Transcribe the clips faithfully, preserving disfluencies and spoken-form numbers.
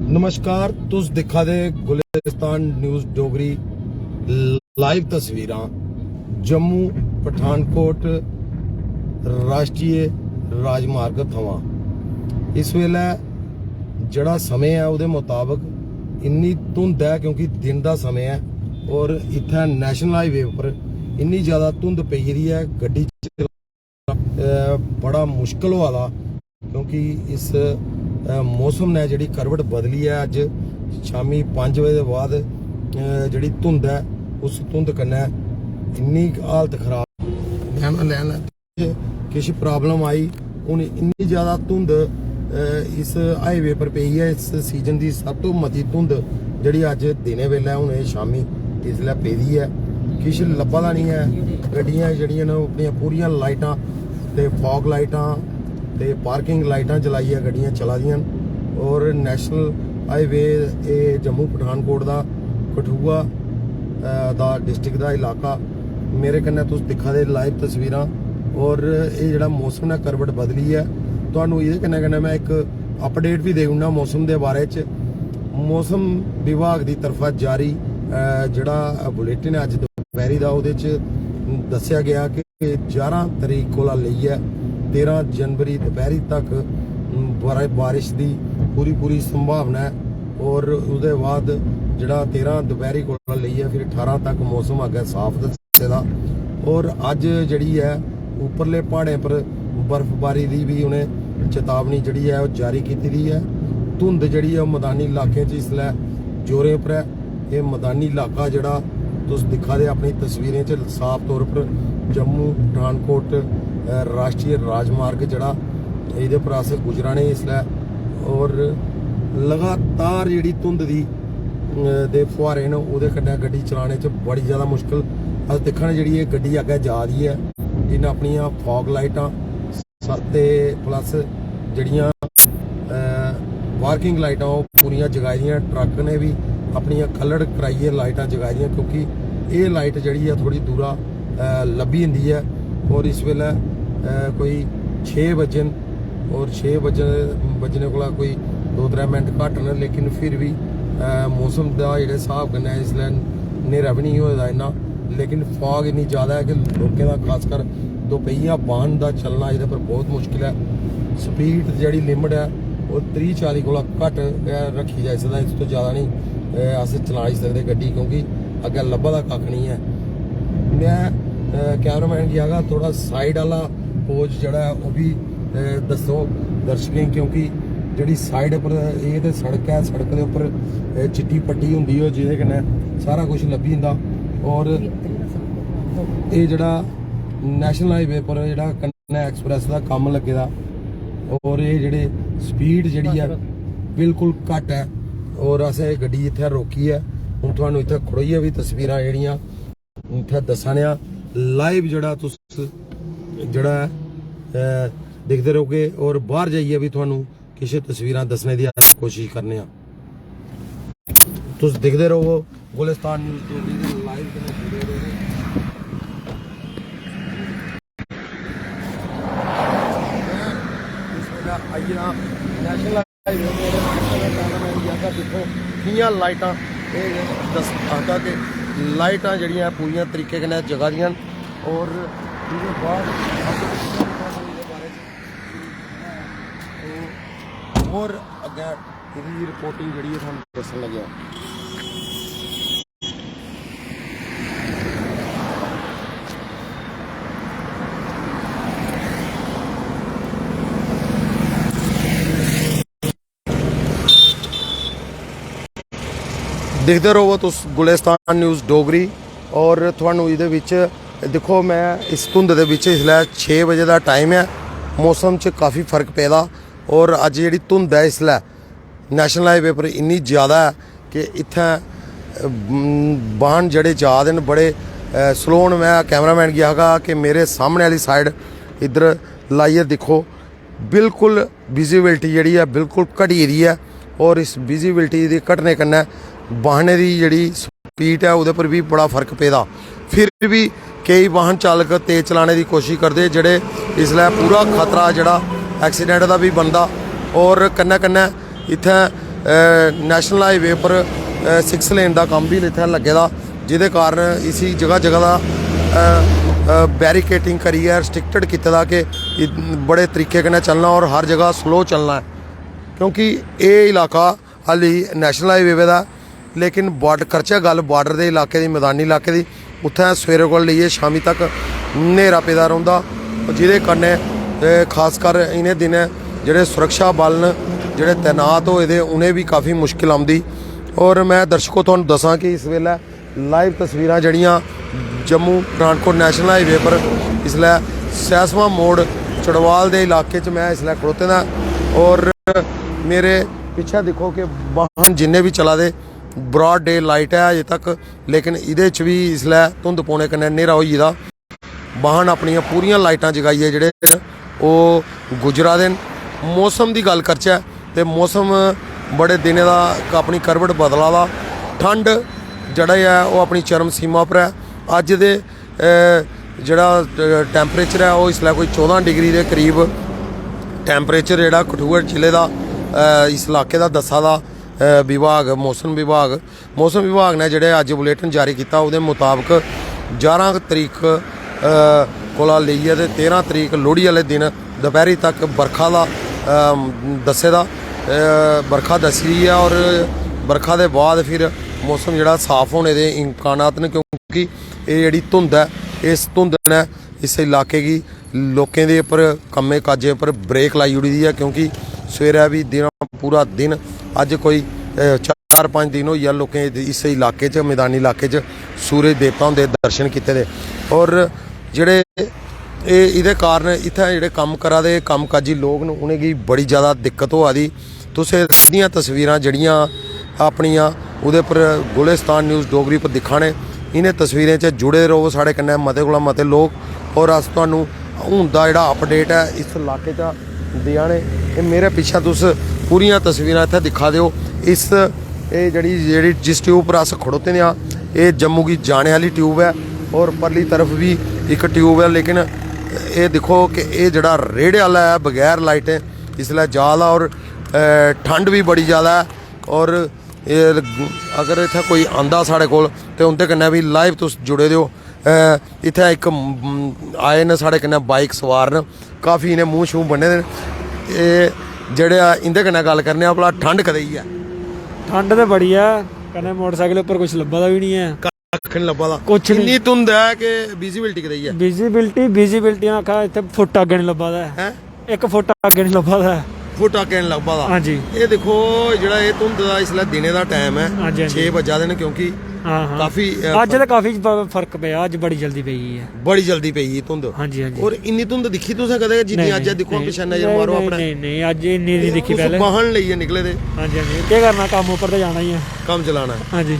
नमस्कार, तुस दिक्खा दे गुलिस्तान न्यूज़ डोगरी। लाइव तस्वीरां जम्मू पठानकोट राष्ट्रीय राजमार्ग थमां। इस बेल्लै जेह्ड़ा समें ऐ, ओह्दे मताबक इन्नी धुंध ऐ, क्योंकि दिन दा समें ऐ, और इत्थै नेशनल हाईवे उप्पर इन्नी ज़्यादा धुंध पेई गेदी ऐ, गड्डी च, अ, बड़ा मुश्कल होआ दा, क्योंकि इस, अ, मौसम ने जेह्ड़ी करवट बदली ऐ। अज्ज शामी पंज बजे दे बाद, अ, जेह्ड़ी धुंध ऐ, उस धुंध कन्नै इन्नी हालत खराब, लैना, लैना। किश प्रॉब्लम आई। हून इन्नी ज़्यादा धुंध, अ, इस हाईवे पर पेई ऐ, इस सीजन दी सब तो मती धुंध जेह्ड़ी अज्ज दिनै बेल्लै, हून एह् शामी इसलै पेदी ऐ। किश लब्भा दा निं ऐ। गड्डियां जेह्ड़ियां न, ओह् अपनियां पूरियां लाइटां ते फॉग लाइटां ते पार्किंग लाइटां जलाइयै गड्डियां चला दियां न। और नेशनल हाईवे, एह् जम्मू पठानकोट दा, कठुआ, अ, दा डिस्ट्रिक्ट दा इलाका, मेरे कन्नै तुस दिक्खा दे लाइव तस्वीरां। और एह् जेह्ड़ा मौसम ऐ, करवट बदली ऐ, तुहानू एह्दे कन्नै कन्नै में इक अपडेट बी देई ओड़ना मौसम दे बारे च। मौसम विभाग दी तरफा जारी, अ, जेह्ड़ा बुलेटिन ऐ अज्ज दपैह्री दा, ओह्दे च दस्सेआ गेआ कि ञारां तरीक कोला लेइयै तेरां जनवरी दपैह्री तक, अम, बारा-, बारिश दी पूरी पूरी संभावना ऐ। और ओह्दे बाद जेह्ड़ा तेरां दपैह्री कोला लेइयै फिर ठारां तक मौसम अग्गें साफ दस्से दा। और अज्ज जेह्ड़ी ऐ, उप्परले प्हाड़ें पर बर्फबारी दी बी उ'नें चेतावनी जेह्ड़ी ऐ, ओह् जारी कीती दी ऐ। धुंध जेह्ड़ी ऐ, ओह् मदानी इलाकें च इसलै जोरें पर ऐ। एह् मदानी इलाका जेह्ड़ा तुस दिक्खा दे अपनी तस्वीरें च, साफ तौर पर जम्मू पठानकोट, अ, राष्ट्रीय राजमार्ग जेह्ड़ा, एह्दे पर अस गुजरा ने इसलै। और लगातार जेह्ड़ी धुंध दी, अ, दे फुहारे न, ओह्दे कन्नै गड्डी चलाने च बड़ी ज़्यादा मुश्कल। अस दिक्खा ने, जेह्ड़ी एह् गड्डी अग्गें जा दी ऐ, इन्न अपनियां फॉग लाइटां स-, ते प्लस जेह्ड़ियां, अ, पार्किंग लाइटां, ओह् पूरियां जगाई दियां। ट्रक ने बी अपनियां कलर्ड कराइयै लाइटां जगाई दियां, क्योंकि एह् लाइट जेह्ड़ी ऐ, थोह्ड़ी दूरा, अ, लब्भी जंदी ऐ। और इस बेल्लै, अ, कोई छे बज्जे न, और छे बज्जे, बज्जने कोला कोई दो त्रै मिंट घट्ट न, लेकिन फिर बी, अ, मौसम दा जेह्ड़े स्हाब कन्नै इसलै न्हेरा बी निं होए दा इन्ना, लेकिन फॉग इन्नी ज़्यादा ऐ कि लोकें दा, खासकर दोपेहिया वाहन दा चलना एह्दे पर बहुत मुश्किल ऐ। स्पीड जेह्ड़ी लिमिट ऐ, ओह् त्रीह् चाली कोला घट्ट गै रक्खी जाई सकदा, इस तो ज़्यादा नेईं, अ, अस चलाई सकदे गड्डी, क्योंकि अग्गें लब्भा दा कक्ख निं ऐ। में, अ, कैमरामैन गी आखगा, थोह्ड़ा साइड आह्ला पोज जेह्ड़ा ऐ, ओह् बी, अ, दस्सो दर्शकें गी, क्योंकि जेह्ड़ी साइड पर एह् ते सड़क ऐ, सड़क दे उप्पर, अ, चिट्टी पट्टी होंदी ऐ, जेह्दे कन्नै सारा कुछ लब्भी जंदा। और एह् जेह्ड़ा नेशनल हाईवे पर जेह्ड़ा कन्नै एक्सप्रेस दा कम्म लग्गे दा, और एह् जेह्ड़े स्पीड जेह्ड़ी ऐ, बिल्कुल घट्ट ऐ। और असें एह् गड्डी इत्थै रोकी ऐ। हून तुहानू इत्थै खड़ोइयै बी तस्वीरां जेह्ड़ियां इत्थै दस्सा ने आं, लाइव जेह्ड़ा तुस जेह्ड़ा ऐ, अ, दिखदे रौह्गे, और बाह्र जाइयै बी तुहानू किश तस्वीरां दस्सने दी अस कोशिश करने आं। तुस दिखदे र'वो गुलिस्तान न्यूज़ डोगरी दे लाइव कन्नै जुड़े र'वो। इस बेल्लै आई गेदा नेशनल हाईवे, मेरे नेशनल कैमरामैन गी आखगा, दिक्खो कि'यां लाइटां, एह् दस आखगा कि लाइटां जेह्ड़ियां पूरियां तरीके कन्नै जगा दियां न। और एह्दे बाद अस एह्दे बारे च होर अग्गें एह्दी रिपोर्टिंग जेह्ड़ी ऐ, तुहानू दस्सन लगे आं। दिखदे र'वो तुस गुलिस्तान न्यूज़ डोगरी। और थुहानू एह्दे बिच दिक्खो, में इस धुंद दे बिच इसलै छे बजे दा टाइम ऐ, मौसम च काफ़ी फर्क पेदा। और अज्ज जेह्ड़ी धुंद ऐ इसलै नेशनल हाईवे पर इन्नी ज़्यादा ऐ कि इत्थें, अम, वाहन जेह्ड़े जा दे न बड़े, अ, स्लो न। में कैमरामैन गी आखगा कि मेरे सामने आह्ली साइड इद्धर लाइयै दिक्खो, बिल्कुल विजिबिलिटी जेह्ड़ी ऐ बिल्कुल घटी गेदी ऐ। और इस विजिबिलिटी दे घटने कन्नै वाहनें दी जेह्ड़ी स्पीड ऐ ओह्दे पर बी बड़ा फर्क पेदा। फिर बी केई वाहन चालक तेज चलाने दी कोशिश करदे, जेह्ड़े इसलै पूरा खतरा जेह्ड़ा एक्सीडेंट दा बी बनदा। और कन्नै कन्नै इत्थें नेशनल हाईवे पर सिक्स लेन दा कम्म बी इत्थै लग्गे दा, जेह्दे कारण इसी जगह जगह दा बैरिकेडिंग करियै रिस्ट्रिक्टेड कीते दा कि बड़े तरीके कन्नै चलना और हर जगह स्लो चलना ऐ, क्योंकि एह् इलाका हाली नेशनल हाईवे दा, लेकिन बार्डर करचै गल्ल बार्डर दे इलाके दी, मैदानी इलाके दी, उत्थै सवेरे कोला लेइयै शामी तक न्हेरा पेदा रौंह्दा, जेह्दे कन्नै खासकर इ'नें दिनें जेह्ड़े सुरक्षा बल न, जेह्ड़े तैनात होए दे, उ'नें बी काफ़ी मुश्किल औंदी। और में दर्शकों, तुहानू दस्सां कि इस बेल्लै लाइव तस्वीरां जेह्ड़ियां जम्मू पठानकोट नेशनल हाईवे पर इसलै सैसवां मोड़ चड़वाल दे इलाके च में इसलै खड़ोते दा ऐ। और मेरे पिच्छें दिक्खो कि वाहन जिन्ने बी चला दे, ब्रॉड डे लाइट ऐ अजें तक, लेकिन एह्दे च बी इसलै धुंध पौने कन्नै न्हेरा होई गेदा। वाहन अपनियां पूरियां लाइटां जगाइयै जेह्ड़े न ओह् गुजरा दे न। मौसम दी गल्ल करचै ते मौसम बड़े दिनें दा इक अपनी करवट बदला दा। ठंड जेह्ड़ा ऐ ओह् अपनी चरम सीमा पर ऐ। अज्ज दे जेह्ड़ा टैम्परेचर ऐ ओह् इसलै कोई चौदां डिग्री दे करीब टैम्परेचर जेह्ड़ा कठुआ जिले दा इस इलाके दा दस्सा दा विभाग, मौसम विभाग। मौसम विभाग ने जेह्ड़े अज्ज बुलेटिन जारी कीता, ओह्दे मताबक जारां तरीक कोला लेइयै ते तेरां तरीक लोह्ड़ी आह्ले दिन दपैह्री तक बरखा दा दस्से दा, बरखा दस्सी दी ऐ। और बरखा दे बाद फिर मौसम जेह्ड़ा साफ होने दे इम्कानात न, क्योंकि एह् जेह्ड़ी धुंध ऐ, इस धुंध ने इस इलाके गी, लोकें दे उप्पर, कम्में काजें उप्पर ब्रेक लाई ओड़ी दी ऐ, क्योंकि सवेरै बी दिन, पूरा दिन, अज्ज कोई चार पंज दिन होई गेआ लोकें इस इलाके च, मैदानी इलाके च सूरज देवता हुंदे दर्शन कीते दे। और जेह्ड़े एह्, एह्दे कारण इत्थै जेह्ड़े कम्म करा दे कम्म काजी लोक न, उ'नेंगी बड़ी ज़्यादा दिक्कत होआ दी। तुस एह्दियां तस्वीरां जेह्ड़ियां अपनियां ओह्दे पर गुलिस्तान न्यूज़ डोगरी पर दिक्खा ने, इ'नें तस्वीरें च जुड़े र'वो साढ़े कन्नै मते कोला मते लोक। और अस तुहानू हून दा जेह्ड़ा अपडेट ऐ इस इलाके चा देआ ने। एह् मेरे पिच्छें तुस पूरियां तस्वीरां इत्थै दिक्खा दे ओ। इस, एह् जेह्ड़ी, जेह्ड़ी जिस ट्यूब पर अस खड़ोते दे आं, एह् जम्मू गी जाने आह्ली ट्यूब ऐ और परली तरफ बी इक ट्यूब ऐ, लेकिन एह् दिक्खो कि एह् जेह्ड़ा रेह्ड़े आह्ला ऐ बगैर लाइटें इसलै जा दा। और ठंड बी बड़ी ज़्यादा ऐ। और एह् अगर इत्थै कोई आंदा साढ़े कोल ते उं'दे कन्नै बी लाइव तुस जुड़े दे ओ। इत्थै इक आए न साढ़े कन्नै, बाइक सवार न, काफी इ'नें मूंह शूंह बन्ने दे न। एह् जेह्ड़े आ, इं'दे कन्नै गल्ल करने आं, भला ठंड कदेही ऐ? ठंड ते बड़ी ऐ, कन्नै मोटरसाइकल उप्पर कुछ लब्भा दा बी निं ऐ। कक्ख निं लब्भा दा। कुछ निं। इन्नी धुंध ऐ कि विजिबिलिटी कदेही ऐ? विजिबिलिटी, विजिबिलिटी आखा इत्थै फुट्ट अग्गें निं लब्भा दा ऐ। हैं? इक फुट्ट अग्गें निं लब्भा दा ऐ। फुट्ट अग्गें निं लब्भा दा। हां जी। एह् दिक्खो, जेह्ड़ा एह् धुंध दा इसलै दिनै दा टैम ऐ, हां जी, हां जी। छे बज्जा दे न, क्योंकि हां, हां। काफी, अ, अज्ज फर्क ते काफी फ-, फर्क पेआ, अज्ज बड़ी जल्दी पेई ऐ। बड़ी जल्दी पेई धुंध। हां जी, हां जी। और इन्नी धुंध दिक्खी तुसें कदें? जिन्नी नेईं, अज्ज नेईं, दिक्खो, नेईं, पिच्छें नजर नेईं, मारो नेईं, अपने। नेईं, नेईं, अज्ज इन्नी निं दिक्खी तुस पैह्लें। वाहन लेइयै निकले दे। हां जी, हां जी। केह् करना, कम्म उप्पर ते जाना ई ऐ। कम्म चलाना। हां जी।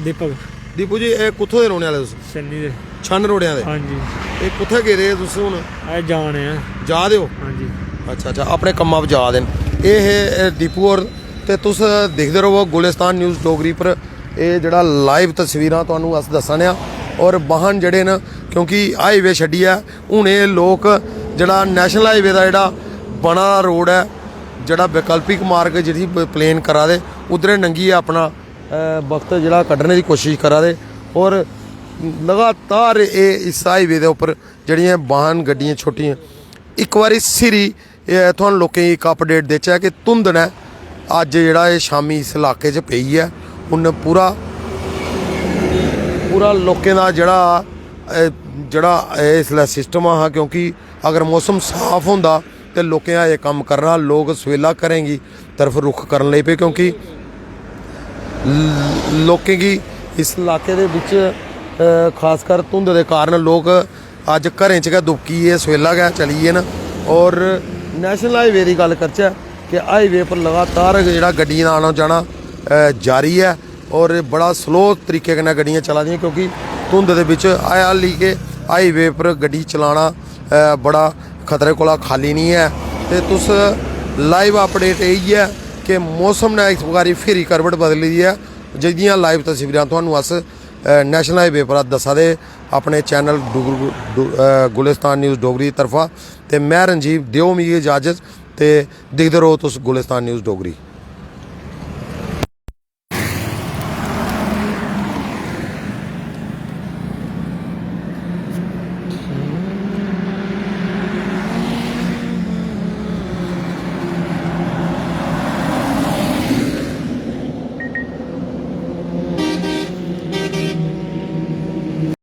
दीपक। दीपू जी, एह् कुत्थों दे रौह्ने आह्ले तुस? छन्नी दे। छन्न रोड़ेआं दे? हां जी। एह् कुत्थै गेदे हे तुस हून? अस जा ने आं। जा दे ओ? हां जी। अच्छा, अच्छा, अपने कम्मा पर जा दे न। एह् हे, एह् दीपू होर। ते तुस दिखदे र'वो गुलिस्तान न्यूज़ डोगरी पर एह् जेह्ड़ा लाइव तस्वीरां तुहानू अस दस्सा ने आं। और वाहन जेह्ड़े न, क्योंकि हाईवे छड्डियै हून एह् लोक जेह्ड़ा नेशनल हाईवे दा जेह्ड़ा बना दा रोड ऐ, जेह्ड़ा वैकल्पिक मार्ग जेह्ड़ी प-, प्लेन करा दे, उद्धरे लंघियै अपना अ, वक्त जेह्ड़ा कड्ढने दी कोशश करा दे। और लगातार एह् इस हाईवे दे उप्पर जेह्ड़ियां वाहन गड्डियां छोटियां, इक बारी सिरी, एह्, थुआनूं लोकें गी इक अपडेट देचै कि धुंध ने अज्ज जेह्ड़ा एह् शामी इस इलाके च पेई ऐ, उन्न पूरा, पूरा लोकें दा जेह्ड़ा, एह्, जेह्ड़ा एह् इसलै सिस्टम हा, क्योंकि अगर मौसम साफ होंदा ते लोकें दा एह् कम्म करना, लोक सवेला घरें गी तरफ रुख करन लगी पे, क्योंकि ल-, लोकें गी इस इलाके दे बिच, अ, खासकर धुंध दे कारण लोक अज्ज घरें च गै दुबकियै सवेला गै चली गे न। और नेशनल हाईवे दी गल्ल करचै कि हाईवे पर लगातार जेह्ड़ा गड्डियें दा आना जाना, अ, जारी ऐ। और बड़ा स्लो तरीके कन्नै गड्डियां चला दियां, क्योंकि धुंध दे बिच हाली के हाईवे पर गड्डी चलाना, अ, बड़ा खतरे कोला खाली निं ऐ। ते तुस लाइव अपडेट इ'यै कि मौसम ने इस बारी फिरी करवट बदली दी ऐ, जेह्दियां लाइव तस्वीरां तुहानूं अस, अ, नेशनल हाईवे पर दस्सा दे अपने चैनल डुग-, डु-, अ, गुलिस्तान न्यूज़ डोगरी दी तरफा। ते में रंजीव, देओ मिगी इजाजत ते दिखदे र'वो तुस गुलिस्तान न्यूज़ डोगरी।